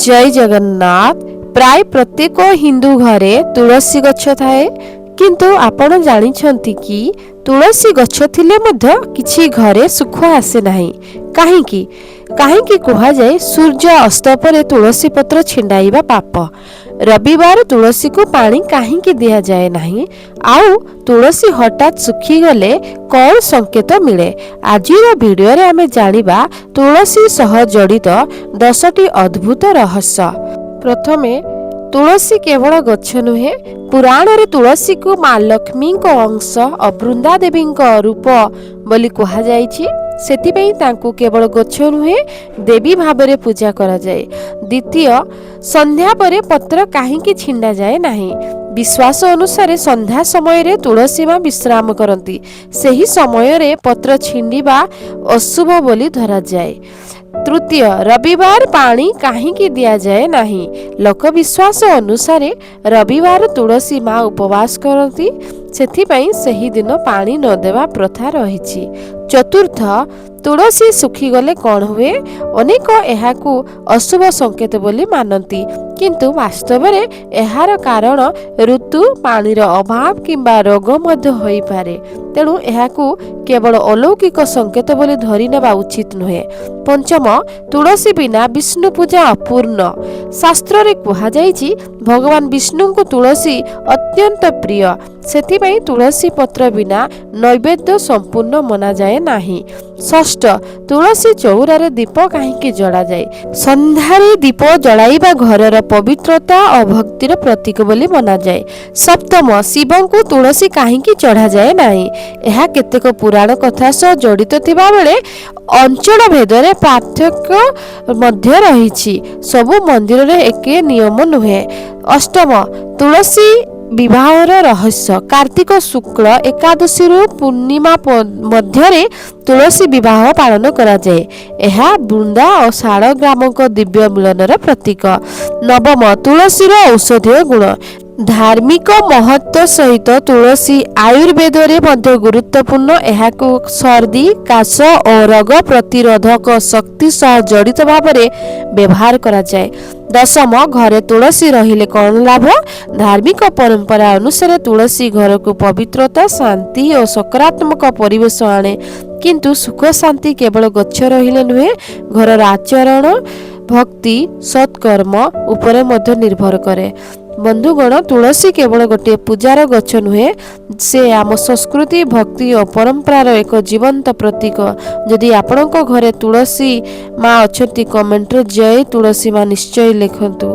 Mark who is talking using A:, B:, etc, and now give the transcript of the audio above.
A: ଜୟ ଜଗନ୍ନାଥ। ପ୍ରାୟ ପ୍ରତ୍ୟେକ ହିନ୍ଦୁ ଘରେ ତୁଳସୀ ଗଛ ଥାଏ, କିନ୍ତୁ ଆପଣ ଜାଣିଛନ୍ତି କି ତୁଳସୀ ଗଛ ଥିଲେ ମଧ୍ୟ କିଛି ଘରେ ସୁଖ ଆସେ ନାହିଁ? କାହିଁକି? କାହିଁକି କୁହାଯାଏ ସୂର୍ଯ୍ୟ ଅସ୍ତ ପରେ ତୁଳସୀ ପତ୍ର ଛିଣ୍ଡାଇବା ପାପ? ରବିବାର ତୁଳସୀକୁ ପାଣି କାହିଁକି ଦିଆଯାଏ ନାହିଁ? ଆଉ ତୁଳସୀ ହଠାତ୍ ଶୁଖିଗଲେ କ'ଣ ସଂକେତ ମିଳେ? ଆଜିର ଭିଡ଼ିଓରେ ଆମେ ଜାଣିବା ତୁଳସୀ ସହ ଜଡ଼ିତ 10ଟି ଅଦ୍ଭୁତ ରହସ୍ୟ। ପ୍ରଥମେ, ତୁଳସୀ କେବଳ ଗଛ ନୁହେଁ। ପୁରାଣରେ ତୁଳସୀକୁ ମା ଲକ୍ଷ୍ମୀଙ୍କ ଅଂଶ ଓ ବୃନ୍ଦା ଦେବୀଙ୍କ ରୂପ ବୋଲି କୁହାଯାଇଛି। ସେଥିପାଇଁ ତାଙ୍କୁ କେବଳ ଗଛ ନୁହେଁ, ଦେବୀ ଭାବରେ ପୂଜା କରାଯାଏ। ଦ୍ୱିତୀୟ, ସନ୍ଧ୍ୟା ପରେ ପତ୍ର କାହିଁକି ଛିଣ୍ଡାଯାଏ ନାହିଁ? ବିଶ୍ୱାସ ଅନୁସାରେ ସନ୍ଧ୍ୟା ସମୟରେ ତୁଳସୀ ମା ବିଶ୍ରାମ କରନ୍ତି। ସେହି ସମୟରେ ପତ୍ର ଛିଣ୍ଡିବା ଅଶୁଭ ବୋଲି ଧରାଯାଏ। ତୃତୀୟ, ରବିବାର ପାଣି କାହିଁକି ଦିଆଯାଏ ନାହିଁ? ଲୋକବିଶ୍ୱାସ ଅନୁସାରେ ରବିବାର ତୁଳସୀ ମା ଉପବାସ କରନ୍ତି। ସେଥିପାଇଁ ସେହିଦିନ ପାଣି ନ ଦେବା ପ୍ରଥା ରହିଛି। ଚତୁର୍ଥ, ତୁଳସୀ ଶୁଖିଗଲେ କ'ଣ ହୁଏ? ଅନେକ ଏହାକୁ ଅଶୁଭ ସଂକେତ ବୋଲି ମାନନ୍ତି, କିନ୍ତୁ ବାସ୍ତବରେ ଏହାର କାରଣ ଋତୁ, ପାଣିର ଅଭାବ କିମ୍ବା ରୋଗ ମଧ୍ୟ ହୋଇପାରେ। ତେଣୁ ଏହାକୁ କେବଳ ଅଲୌକିକ ସଂକେତ ବୋଲି ଧରିନେବା ଉଚିତ ନୁହେଁ। ପଞ୍ଚମ, ତୁଳସୀ ବିନା ବିଷ୍ଣୁ ପୂଜା ଅପୂର୍ଣ୍ଣ। ଶାସ୍ତ୍ରରେ କୁହାଯାଇଛି, ଭଗବାନ ବିଷ୍ଣୁଙ୍କୁ ତୁଳସୀ ଅତ୍ୟନ୍ତ ପ୍ରିୟ। ସେଥିପାଇଁ ତୁଳସୀ ପତ୍ର ବିନା ନୈବେଦ୍ୟ ସମ୍ପୂର୍ଣ୍ଣ ମନାଯାଏ ନାହିଁ। ଷଷ୍ଠ, ତୁଳସୀ ଚଉରାରେ ଦୀପ କାହିଁକି ଜଳାଯାଏ? ସନ୍ଧ୍ୟାରେ ଦୀପ ଜଳାଇବା ଘରର ପବିତ୍ରତା ଓ ଭକ୍ତିର ପ୍ରତୀକ ବୋଲି ମନାଯାଏ। ସପ୍ତମ, ଶିବଙ୍କୁ ତୁଳସୀ କାହିଁକି ଚଢ଼ାଯାଏ ନାହିଁ? ଏହା କେତେକ ପୁରାଣ କଥା ସହ ଜଡ଼ିତ ଥିବାବେଳେ ଅଞ୍ଚଳ ଭେଦରେ ପାର୍ଥକ୍ୟ ମଧ୍ୟ ରହିଛି। ସବୁ ମନ୍ଦିରରେ ଏକେ ନିୟମ ନୁହେଁ। ଅଷ୍ଟମ, ତୁଳସୀ ବିବାହର ରହସ୍ୟ। କାର୍ତ୍ତିକ ଶୁକ୍ଳ ଏକାଦଶୀରୁ ପୂର୍ଣ୍ଣିମା ମଧ୍ୟରେ ତୁଳସୀ ବିବାହ ପାଳନ କରାଯାଏ। ଏହା ବୃନ୍ଦା ଓ ଶାଳଗ୍ରାମଙ୍କ ଦିବ୍ୟ ମିଳନର ପ୍ରତୀକ। ନବମ, ତୁଳସୀର ଔଷଧୀୟ ଗୁଣ। ଧାର୍ମିକ ମହତ୍ଵ ସହିତ ତୁଳସୀ ଆୟୁର୍ବେଦରେ ମଧ୍ୟ ଗୁରୁତ୍ୱପୂର୍ଣ୍ଣ। ଏହାକୁ ସର୍ଦ୍ଦି, କାଶ ଓ ରୋଗ ପ୍ରତିରୋଧକ ଶକ୍ତି ସହ ଜଡ଼ିତ ଭାବରେ ବ୍ୟବହାର କରାଯାଏ। ଦଶମ, ଘରେ ତୁଳସୀ ରହିଲେ କ'ଣ ଲାଭ? ଧାର୍ମିକ ପରମ୍ପରା ଅନୁସାରେ ତୁଳସୀ ଘରକୁ ପବିତ୍ରତା, ଶାନ୍ତି ଓ ସକାରାତ୍ମକ ପରିବେଶ ଆଣେ। କିନ୍ତୁ ସୁଖ ଶାନ୍ତି କେବଳ ଗଛ ରହିଲେ ନୁହେଁ, ଘରର ଆଚରଣ, ଭକ୍ତି, ସତ୍କର୍ମ ଉପରେ ମଧ୍ୟ ନିର୍ଭର କରେ। ବନ୍ଧୁଗଣ, ତୁଳସୀ କେବଳ ଗୋଟିଏ ପୂଜାର ଗଛ ନୁହେଁ, ସେ ଆମ ସଂସ୍କୃତି, ଭକ୍ତି ଓ ପରମ୍ପରାର ଏକ ଜୀବନ୍ତ ପ୍ରତୀକ। ଯଦି ଆପଣଙ୍କ ଘରେ ତୁଳସୀ ମା ଅଛନ୍ତି, କମେଣ୍ଟରେ "ଜୟ ତୁଳସୀ ମା" ନିଶ୍ଚୟ ଲେଖନ୍ତୁ।